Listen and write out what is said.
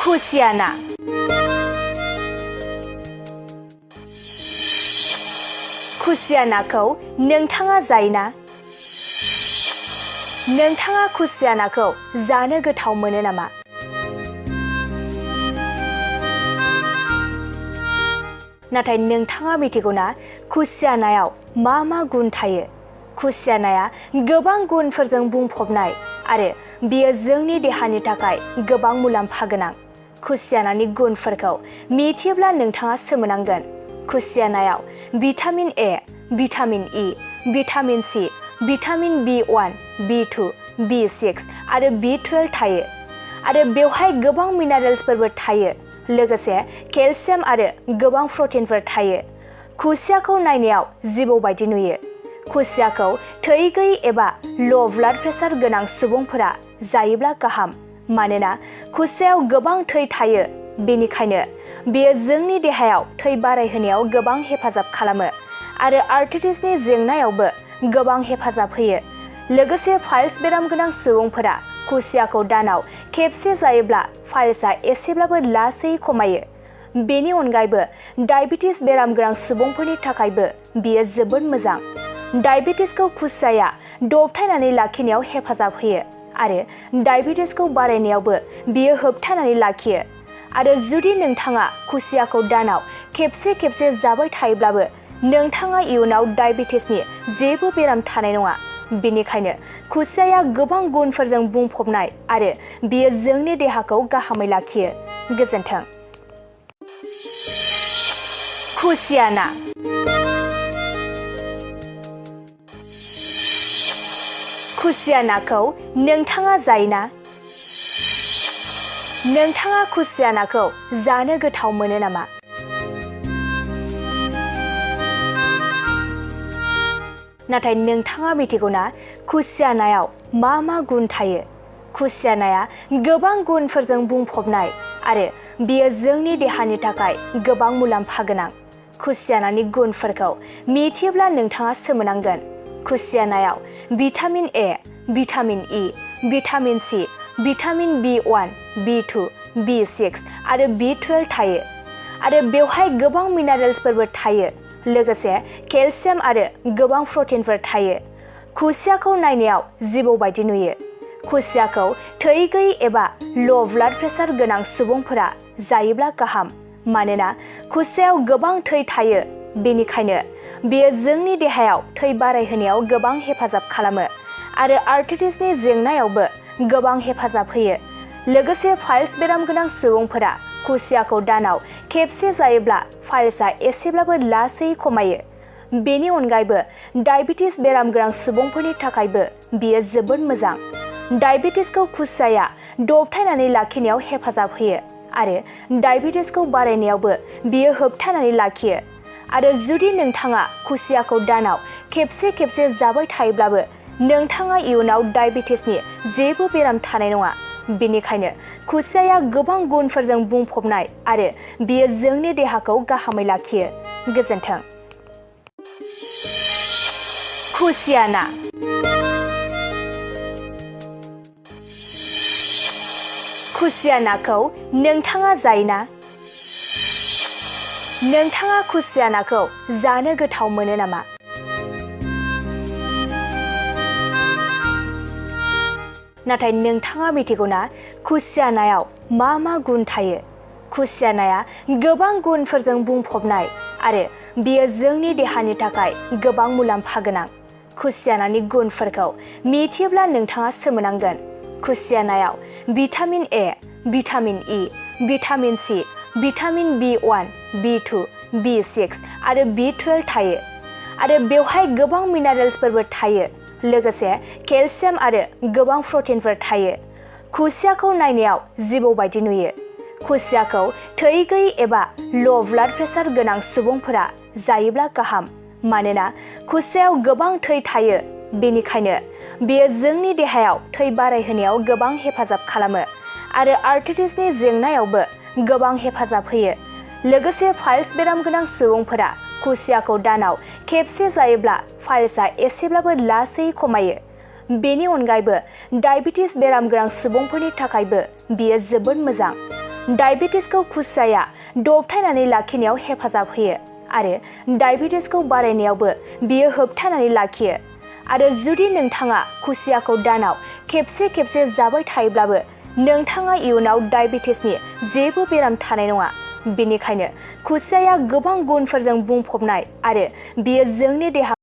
खुसियाना खुसियानाखौ नोंथाङा जायोना? नोंथाङा खुसियानाखौ जानो गोथाव मोनो नामा? नाथाय नोंथाङा मिथिगौना खुसियानायाव मा मा गुन थायो? खुसियानाया गोबां गुनफोरजों बुंफबनाय आरो बेयो जोंनि देहानि थाखाय गोबां मुलाम्फा गोनां। खुसियानानि गुनफोरखौ मिथियोब्ला नोंथाङा सोमोनांगोन। खुसियानायाव vitamin A, vitamin E, vitamin C, vitamin B1, B2, B6 आरो B12 थायो आरो बेवहाय गोबां मिनारेल्सफोरबो थायो। लोगोसे केलसियाम आरो गोबां प्रटिनफोर थायो। खुसियाखौ नायनायाव जिबौ बायदि नुयो। खुसियाखौ थै गैयै एबा ल' ब्लाड प्रेसार गोनां सुबुंफोरा जायोब्ला गाहाम, मानोना खुसियायाव गोबां थै थायो। बेनिखायनो बेयो जोंनि देहायाव थै बारायहोनायाव गोबां हेफाजाब खालामो आरो आर्थराइटिसनि जेंनायावबो गोबां हेफाजाब होयो। लोगोसे फाइल्स बेराम गोनां सुबुंफोरा खुसियाखौ दानाव खेबसे जायोब्ला फाइल्सआ एसेब्लाबो लासै खमायो। बेनि अनगायैबो डायबिटिस बेराम गोनां सुबुंफोरनि थाखायबो बेयो जोबोद मोजां। डायबिटिसखौ खुसियाया दबथायनानै लाखिनायाव हेफाजाब होयो आरो डायबिटिसखौ बारायनायावबो बेयो होबथानानै लाखियो। आरो जुदि नोंथाङा खुसियाखौ दानाव खेबसे जाबाय थायोब्लाबो नोंथाङा इयुनाव डायबिटिसनि जेबो बेराम थानाय नङा। बेनिखायनो खुसियाया गोबां गुनफोरजों बुंफबनाय आरो बेयो जोंनि देहाखौ गाहामै लाखियो। गोजोन्थों। खुसियाना खुसियानाखौ नोंथाङा जायोना? नोंथाङा खुसियानाखौ जानो गोथाव मोनो नामा? नाथाय नोंथाङा मिथिगौना खुसियानायाव मा मा गुन थायो? खुसियानाया गोबां गुनफोरजों बुंफबनाय आरो बेयो जोंनि देहानि थाखाय गोबां मुलाम्फा गोनां। खुसियानानि गुनफोरखौ मिथियोब्ला नोंथाङा सोमोनांगोन। खुसियानायाव vitamin A, vitamin E, vitamin C, vitamin B1, B2, B6 आरो B12 थायो आरो बेवहाय गोबां मिनारेल्सफोरबो थायो। लोगोसे केलसियाम आरो गोबां प्रटिनफोर थायो। खुसियाखौ नायनायाव जिबौ बायदि नुयो। खुसियाखौ थै गैयै एबा ल' ब्लाड प्रेसार गोनां सुबुंफोरा जायोब्ला गाहाम, मानोना खुसियायाव गोबां थै थायो। बेनिखायनो बेयो जोंनि देहायाव थै बारायहोनायाव गोबां हेफाजाब खालामो आरो आर्थराइटिसनि जेंनायावबो गोबां हेफाजाब होयो। लोगोसे फाइल्स बेराम गोनां सुबुंफोरा खुसियाखौ दानाव खेबसे जायोब्ला फाइल्सआ एसेब्लाबो लासै खमायो। बेनि अनगायैबो डायबिटिस बेराम गोनां सुबुंफोरनि थाखायबो बेयो जोबोद मोजां। डायबिटिसखौ खुसियाया दबथायनानै लाखिनायाव हेफाजाब होयो आरो डायबिटिसखौ बारायनायावबो बेयो होबथानानै लाखियो। आरो जुदि नोंथाङा खुसियाखौ दानाव खेबसे जाबाय थायोब्लाबो नोंथाङा इयुनाव डायबिटिसनि जेबो बेराम थानाय नङा। बेनिखायनो खुसियाया गोबां गुनफोरजों बुंफबनाय आरो बेयो जोंनि देहाखौ गाहामै लाखियो। गोजोन्थों। खुसियाना खुसियानाखौ नोंथाङा जायोना? नोंथाङा खुसियानाखौ जानो गोथाव मोनो नामा? नाथाय नोंथाङा मिथिगौना खुसियानायाव मा मा गुन थायो? खुसियानाया गोबां गुनफोरजों बुंफबनाय आरो बेयो जोंनि देहानि थाखाय गोबां मुलाम्फा गोनां। खुसियानानि गुनफोरखौ मिथियोब्ला नोंथाङा सोमोनांगोन। खुसियानायाव vitamin A, vitamin E, vitamin C, vitamin B1, B2, B6 आरो B12 थायो आरो बेवहाय गोबां मिनारेल्सफोरबो थायो। लोगोसे केलसियाम आरो गोबां प्रटिनफोर थायो। खुसियाखौ नायनायाव जिबौ बायदि नुयो। खुसियाखौ थै गैयै एबा ल' ब्लाड प्रेसार गोनां सुबुंफोरा जायोब्ला गाहाम, मानोना खुसियायाव गोबां थै थायो। बेनिखायनो बेयो जोंनि देहायाव थै बारायहोनायाव गोबां हेफाजाब खालामो आरो आर्थराइटिसनि जेंनायावबो गोबां हेफाजाब होयो। लोगोसे फाइल्स बेराम गोनां सुबुंफोरा खुसियाखौ दानाव खेबसे जायोब्ला फाइल्सआ एसेब्लाबो लासै खमायो। बेनि अनगायैबो डायबिटिस बेराम गोनां सुबुंफोरनि थाखायबो बेयो जोबोद मोजां। डायबेटिसखौ खुसियाया दबथायनानै लाखिनायाव हेफाजाब होयो आरो डायबेटिसखौ बारायनायावबो बियो होबथानानै लाखियो। आरो जुदि नोंथाङा खुसियाखौ दानाव खेबसे जाबाय थायोब्लाबो नोंथाङा इयुनाव डायबेटिसनि जेबो बेराम थानाय नङा। बेनिखायनो खुसियाया गोबां गुनफोरजों बुंफबनाय आरो बियो जोंनि देहा